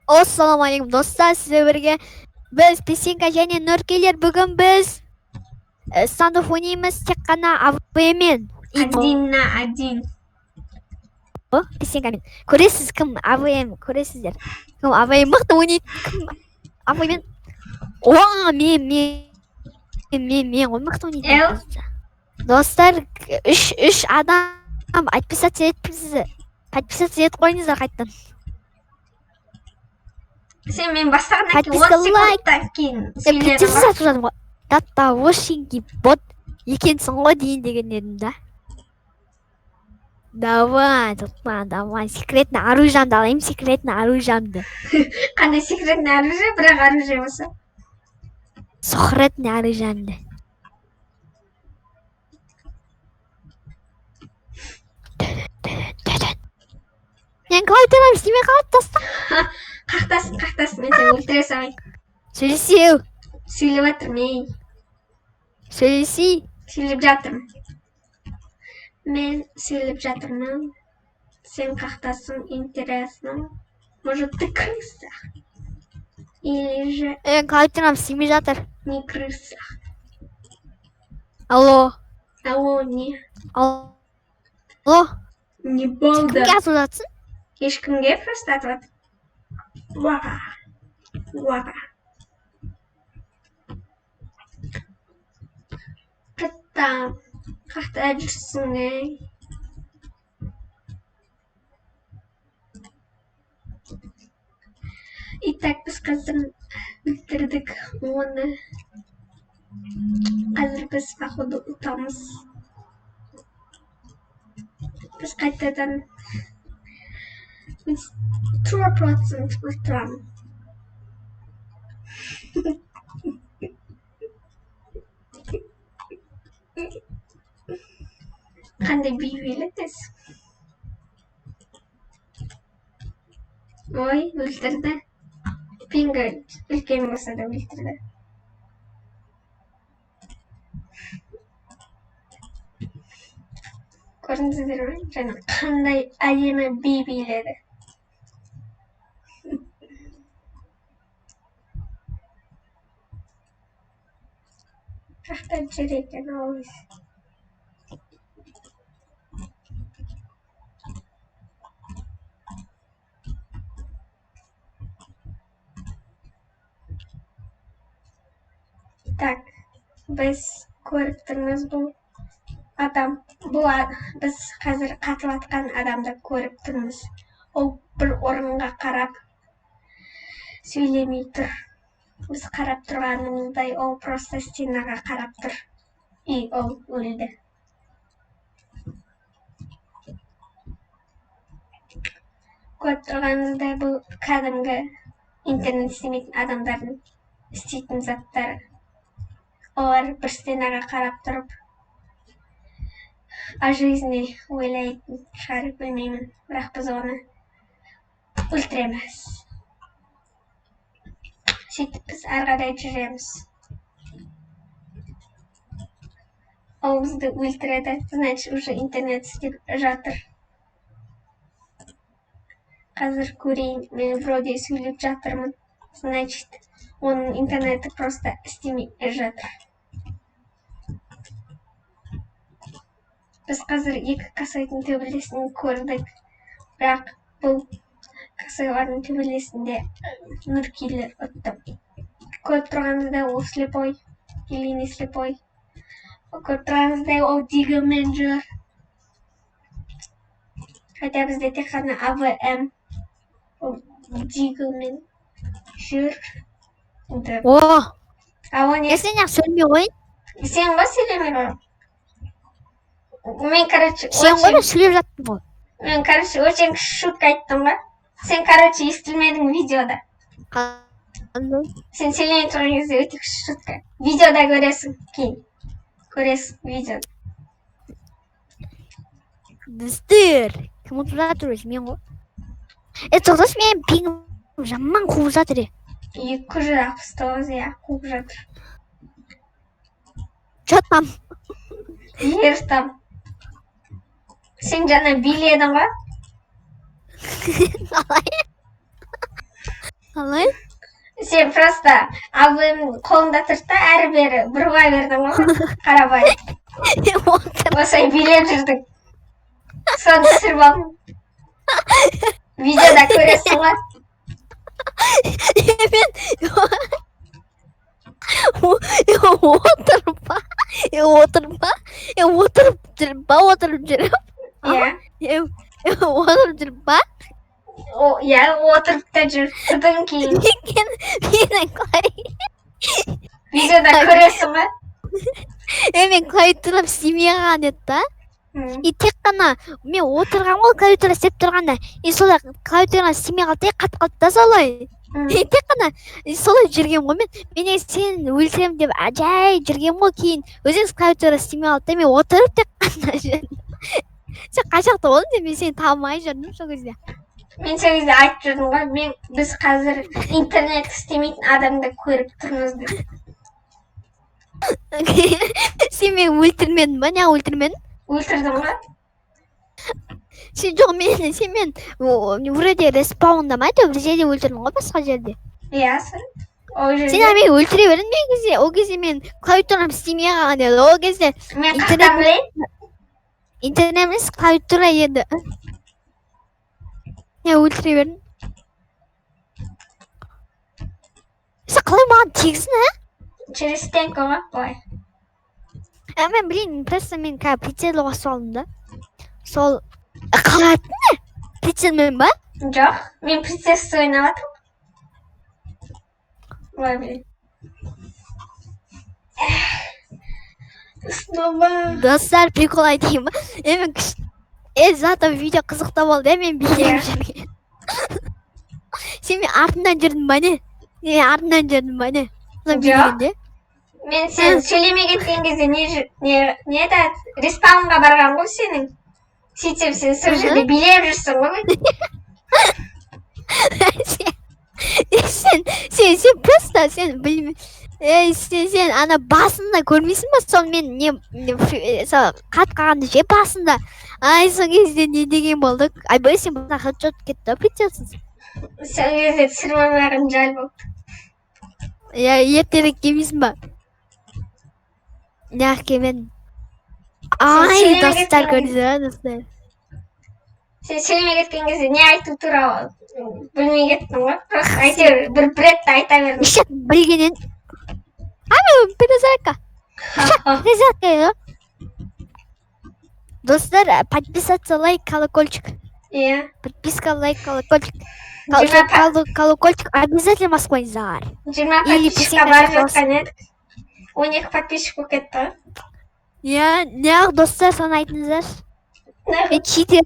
Ассалаумағалейкум, достар! Сіздер бірге біз, Песенка және Нұркелер. Бүгін біз Стандофф ойнаймыз, тек қана АВМ-мен. Один на один. Песенкамен. Көресіз, кім АВМ, көресіздер. Кім АВМ мықты ойнайды, кім АВМ. О, мен ғой мықты ойнайтын. Достар, үш адам подписаться етіпсіз. Подписаться етіп қойыңыздар қайтадан. Сен мен бастағаннан кейін Подписка, 10 секундтан кейін сөйледің Подписаться ғой. етіп жатырмын ғой. Таттавошенький бот екенсің ғой дейін деген едім да. Давай, тоқта, давай. Секретный оружиемді алайын, секретный оружиемді. Қандай секретный оружие, бірақ оружие болса. Секретный оружиемді. Мен клавиатурам істемей қалды, достар. Қақтасын, қақтасын, мен сені өлтіре салайын. Сөйлесеу, Сөйлеп жатырмын, ей. сөйлесей. Сөйлеп жатырмын. Мен сөйлеп жатырмын. Сен қақтасың, интересно. Может, ты крыса? Или же Мен клавиатурам істемей жатыр. не крыса? Алло, Алло, не. алло. Не Сен болды. кімге атып жатсың? Ешкімге, просто атып жатыр. Уа. Уа. Қытта. Қақта жүрсің, ей? Итак, біз қазір өлтірдік оны. Қазір біз, походу, ұтамыз. Біз қайтадан 100% өлтіремін. Қандай би биледіңіз? Ой, өлтірді. Пингі үлкен болса да өлтірді. Көрдіңіздер ме? Жаңа қандай әдемі би биледі. Қақта жүр екен ол өзі? Так, біз көріп тұрмыз, бұл адам, бұл біз қазір қатып атқан адамды көріп тұрмыз. Ол бір орынға қарап сөйлемей тұр. Біз қарап тұрғанымыздай, ол просто стенаға қарап тұр. И ол өлді. Көріп тұрғанымыздай, бұл кәдімгі интернет істемейтін адамдардың істейтін заттары. Олар бір стенаға қарап тұрып, о жизни ойлайтын шығар, білмеймін. Бірақ біз оны өлтіреміз. Сөйтіп біз ары қарай жүреміз. Ол бізді өлтіреді, значит, уже интернет істеп жатыр. Қазір көрейін, мен вроде сөйлеп жатырмын. Значит, оның интернеті просто істемей жатыр. Біз қазір екі косойдың төбелесін көрдік. Бірақ бұл косойлардың төбелесінде Нұркейлер ұтты. Көріп тұрғанымыздай, ол слепой или не слепой. Көріп тұрғанымыздай, ол дигімен жүр. Хотя бізде тек қана АВМ, ол дигімен жүр. О, Алло, не? Сен неғып сөйлемей қояйын? Сен ғой сөйлемей қой. Мен, короче, Сен ғой, мен сөйлеп жаттым ғой. Мен, короче, очень шутка айттым ғой. Сен, короче, естілмедің видеода. Қандай? Сен сөйлемей тұрған кезде өте күшті шутка. Видеода көресің кейін. Көресің видеода. Достар, кім ұтып жатыр өзі, мен ғой. Е, тоқташы, менің пингім жаман қуып жатыр, е. 269, иә, қуып жатыр. Че там? Ер там. Сен жаңа биледің ғой? Қалай? Қалай? Сен просто АВМ қолыңда тұрды да, әрі бері бұрыла бердің ғой, қарабай. Отырып. Осылай билеп жүрдің. Соны түсіріп алдым. Видеода көресің ғой. Мен отырып па, отырып па, отырып жүріп па, отырып жүріп. Иә. Отырып жүріп па? Иә, отырып та жүріп тұрдың кейін. Мен менің қалай? Видеода көресің ғой. Мен клавиатурам істемей қалған еді да. М. И тек қана мен отырған ғой клавиатура істеп тұрғанда, и солай клавиатура істемей қалды да, қатып қалды да солай. И тек қана и солай жүргенмін ғой мен. Мен сені өлтіремін деп жай жүргенмін ғой. Кейін өзіңіз клавиатура істемей қалды да, мен отырып тек қана жүрдім. Сен қай жақта болдың? Мен сені таба алмай жүрдім сол кезде. Мен сол кезде айтып жүрдім ғой, мен біз қазір интернет істемейтін адамды көріп тұрмыз деп. Сен мені өлтірмедің ба? Неғып өлтірмедің? Өлтірдім ғой. Сен жоқ, мен сен мен вроде респаунда ма, әйтеуір бір жерде өлтірдің ғой, басқа жерде. Иә, сен ол Сен жерде. Мені өлтіре бердің. Мен кезде, ол кезде мен клавиатурам істемей қалған еді ол кезде. Мен интернет- қаяқтан білейін? Интернет емес, клавиатура еді. Не өлтіре бердің? Сен қалай маған тигіздің, а? Через стенку ғой былай. А мен білейін, просто мен қазір прицел қосып алдым да. Сол қалай аттың, не прицелмен ба? Жоқ, мен прицелсіз ойнап жатырмын. Ой, блин. Снова. Достар, прикол айтайын ба? Мен күш зато видео қызықты болды, иә. Мен билеп Иә. жүрген. Сен мен артымнан жүрдің ба, не? Не, артымнан жүрдің ба, не? Солай Жоқ. билегенде. Мен сен сөйлемей кеткен кезде не не не еді, респаунға барған ғой сенің. Сөйтсем, сен сол жерде билеп жүрсің ғой. Сен просто сен білме, ей, сен ана басында көрмейсің ба сол мен не, сол қатып қалғанды ше басында. Ай, сол кезде не деген болды? Айбай, сен басына хедшот кетті прицелсіз. Сол кезде түсіріп алмаған жал болды. Иә, ертерек келмейсің ба? Неғып келмедің? Ай, сөйлемей достар, кеткен. Көрдіңіздер ма, достар? Сен сөйлемей кеткен кезде не айту туралы білмей кеттім ғой. Просто әйтеуір бір бір айта бердім. Еще білгеннен а мен перезарядка, перезарядка еді ғой. Достар, подписаться, лайк, колокольчик. Иә. Подписка, лайк, колокольчик. 20 Колокольчик обязательно басып қойыңыздар. 20 Или подписчикқа песенка барып жасап. жатқан едік. 12 подписчик болып кетті ғой. Иә, неғып, достар, соны айтыңыздаршы. Неғып? Мен читер.